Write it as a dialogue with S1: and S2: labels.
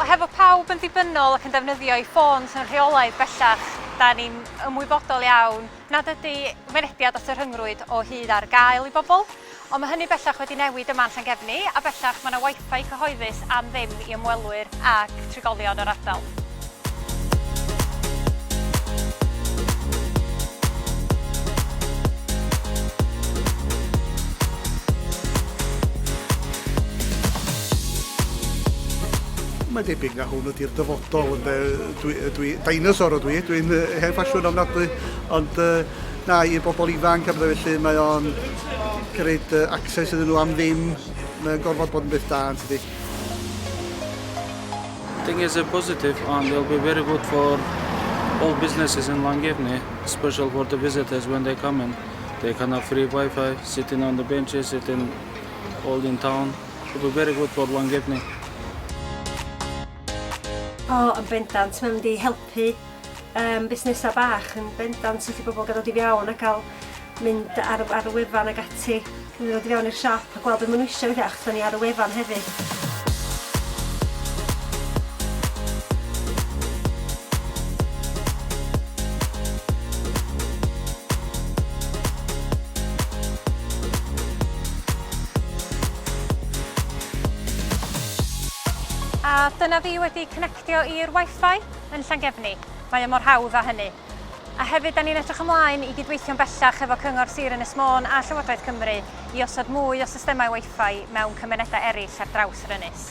S1: Hefo pawb yn ddibynnol ac yn defnyddio eu ffôns yn rheolaidd bellach, da ni'n ymwybodol iawn nad ydy mynediad at y rhyngrwyd o hyd ar gael i bobl. Ond mae hynny bellach wedi newid yma yn Llangefni, a bellach mae yna Wi-Fi cyhoeddus am ddim i ymwelwyr ac trigolion yr ardal.
S2: Mae'n debyg na hwn ydy'r dyfodol, ynde. Dwi, dwi, dinosaur ydw i, dwi'n hen ffasiwn ofnadwy, ond uh, na, i'r bobl ifanc a bethau felly, mae o'n creu access iddyn nhw am ddim, mae'n gorfod bod yn beth da, yn tydi.
S3: I think it's a positive and it'll be very good for all businesses in Llangefni, especially for the visitors when they come in. They can have free Wi-Fi, sitting on the benches, sitting all in town. It'll be very good for Llangefni.
S4: O, yn bendant, mae'n mynd i helpu um, busnesau bach yn bendant wrth i bobl gael dod i fewn a cael mynd ar, ar y wefan ac ati. Cyn ddod i fewn i'r siop a gweld beth maen nhw eisiau weithiau, achos da ni ar y wefan hefyd.
S1: A dyna fi wedi connectio i'r Wi-Fi yn Llangefni. Mae o mor hawdd â hynny. A hefyd, da ni'n edrych ymlaen i gydweithio'n bellach efo Cyngor Sir Ynys Môn a Llywodraeth Cymru i osod mwy o systemau Wi-Fi mewn cymunedau eraill ar draws yr ynys.